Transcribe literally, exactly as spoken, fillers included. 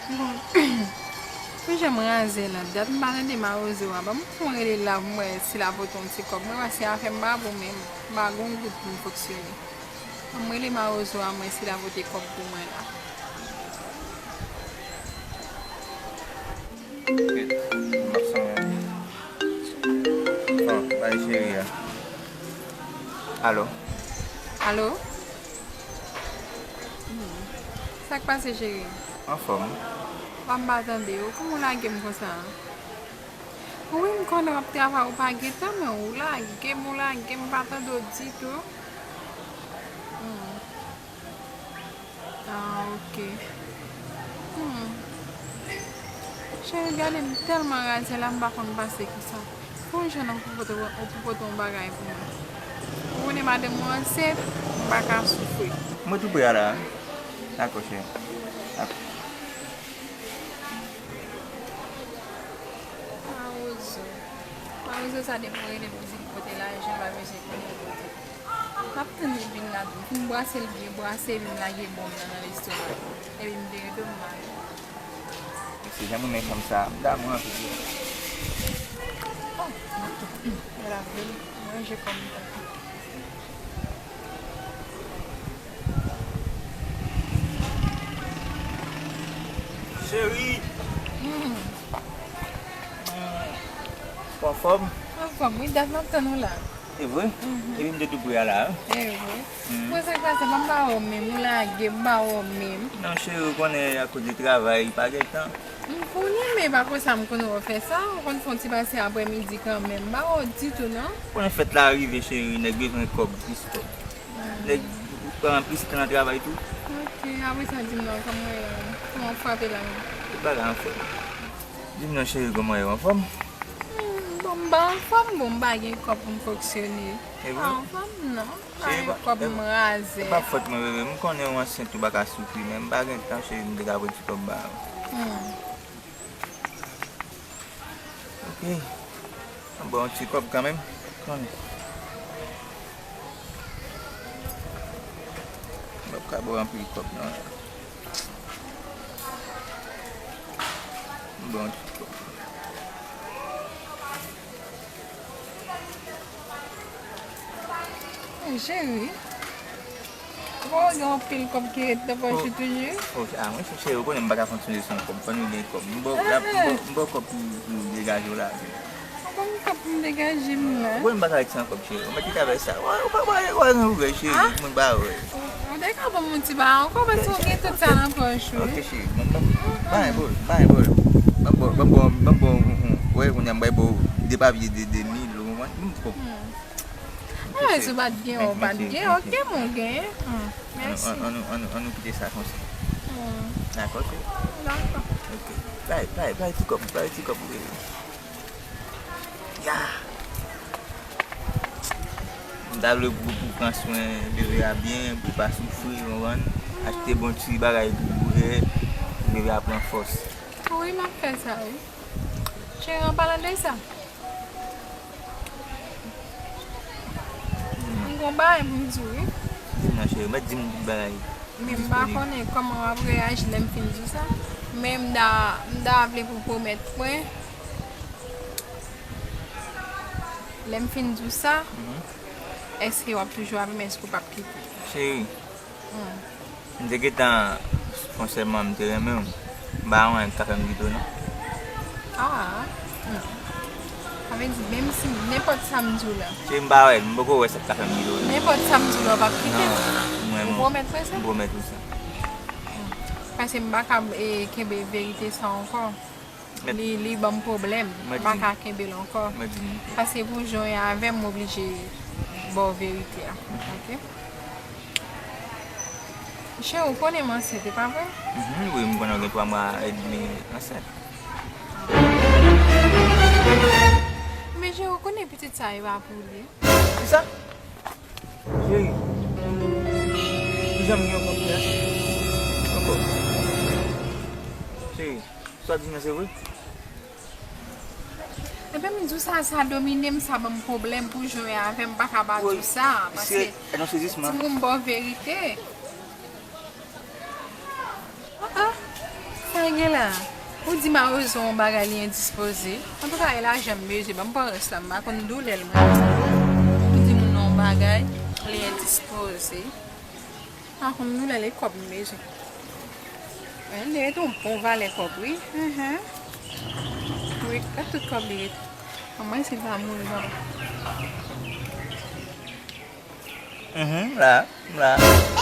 Bon, pou jan m raze la, dat m pa tande mawozo a. Ban m fon rele la pou m wè si l a pote yon ti kòb. Mwen wè si afè m pa bon, men m pa gon goud pou m fonksyone. Ban m rele mawozo a, mwen si l a pote kòb pou mwen la. Kèt, m ap sonje. Bon, bay cheri a. Alo? Alo? Hmm. Sa k pase, cheri? Anfòm. Wa m pa tande w. Kòman w lage m konsa? Wi, m konnen w ap travay, ou pa gen tan, men ou lage m, ou lage m, m pa tande w ditou. Hmm. Ah, ok. Hmm. Cheri, gade m tèlman raze la, m pa konn pase kisa. Fò w jwenn yon pou pote, pou pote yon bagay pou mwen. Ou konnen madanm mwen ansent, m pa ka soufri. Mwen tou pre a la. Dakò, cheri. Dakò. Mawozo. Mawozo sa depi w rele pou di l pote lajan, pa bezwen konnen kote. M ap tann li vin la tou. Pou m brase l byen, brase l, m lage bonm nan nan lestomak. Epi m vire do m m ale. Se jan mwen renmen fanm sa, m damou anpil. Oh, m ap tou. Gad avè l, manje kò m tankou. Cheri! Hmm. Ou anfòm? Anfòm, wi, dat m ap tann ou la. Se vre? Mhm. Epi m te tou pre a la, wi. Se vre. Mhm. Mwen, sa k pase, m pa wè w menm, ou lage m, m pa wè w menm. Non, cheri, ou konnen akoz de travay, pa gen tan. M konnen, men pa konsa m konnen w fè sa. Ou konn fè yon ti pase aprèmidi kanmenm. M pa wè w ditou, non. Konnen fèt la rive, cheri, nèg bezwen kòb, plis kòb. Nèg pran plis tan nan travay tou. Ok, apre sa, di m non, kòman, kòman w frape la menm? Tout bagay anfòm. Di m non, cheri, kòman ye, w anfòm? Hmm, bon, m pa anfòm, bon, m pa gen kòb pou m fonksyone. E vre? M pa anfòm, non. M pa gen kòb, m raze. E pa fòt mwen, bebe. M konnen w ansent, ou pa ka soufri, men m pa gen tan, cheri, m te ka pran ti kòb ba ou. Hmm. Ok. Mwen ba w yon ti kòb kanmenm. Konnen. M p ap ka ba w anpil kòb, non. M ba w yon ti kòb. Cheri, ou pa wè gen yon pil kòb ki ret nan pòch ou toujou? Oh, ah, mwen, cheri, ou konnen m pa ka fonksyone san kòb. Fò nou gen kòb. M ba w, m ba w, m ba w kòb pou, pou degaje w la. Ou ban m kòb pou m degaje m la. Ou konnen m pa ka ret san kòb, cheri. Ou mèt kite avèk sa. Ou pa, ou pa, ou pa, ou pa gen ouvè, cheri. Mwen pa wè. Ou, ou te ka ban m yon ti bagay ankò, paske ou gen tout sa nan pòch ou. Ok, cheri. Ban m, ban m, pa gen pwoblèm, pa gen pwoblèm. Ban m ba w, ban m ba w, ban m ba w, wè, kounye a m bay ba w de papye de, de mil, ou konprann? Ban m kòb. Ah, si w pa t gen, ou pa t gen, ok, mwen gen. Mèsi. Ann nou, ann nou, ann nou kite sa konsa. Dakò, cheri? Dakò. Ok. Bay, bay, bay ti kòb, bay ti kòb. Ya! M ta vle pou, pou pran swen bebe a byen, pou pa soufri, w konprann? Achte bon ti bagay pou bebe a pran fòs. Wi, m ap fè sa, wi. Cheri, an palan de sa, m gon bagay pou m di w, wi. Di m non, cheri, mèt di m tout bagay. Men m pa konnen kòman w ap reyaji lè m fin di w sa. Men m ta, m ta vle pou pwomèt mwen. Lè m fin di w sa, èske w ap toujou avè m? Èske w p ap kite m? Cheri, m te gentan fè yon sèman, m te renmen w. M pa wè anyen k ka fè m kite w, non. Ah, non. Sa vle di, menm si nenpòt sa m di w la. Cheri, m pa wè, m poko wè sa k ka fè m kite w, non. Nenpòt sa m di w la, w p ap kite m? Non, mwen, ou pwomèt mwen sa? M pwomèt ou sa. Paske m pa kab, e, kenbe verite sa ankò. Li, li ban m pwoblèm. M pa ka kenbe l ankò. Paske pou jan w ye avè m, m oblije ba w verite a. Ok? Cheri, ou konnen m ansent, e pa vre? Mhm, wi, m konnen w gen twa mwa edmi ansent. Men cheri, ou konnen pitit sa e pa pou li. Kisa? Cheri, kijan m gen yon kòb la? Yon kòb. Cheri, sa w di m nan se vre? Ebyen, m di w sa, sa domine m, sa ban m pwoblèm pou jwe avè m, m pa ka pa di w sa, paske di m pou m ba w verite. Ah, ah. Sa Gen la, ou di mawozo yon bagay li endispoze. Antouka, e lajan m bezwen, ban m pran rès la, m pa konn doulè l mwen. Ou di moun nan yon bagay, li endispoze. M pa konn doulè l, e kòb m bezwen. Wi, li rete yon bon valè kòb, wi. Wi, gad tout kòb li rete. Anmwey si l pa mouri, papa. Mhm, m la, m la.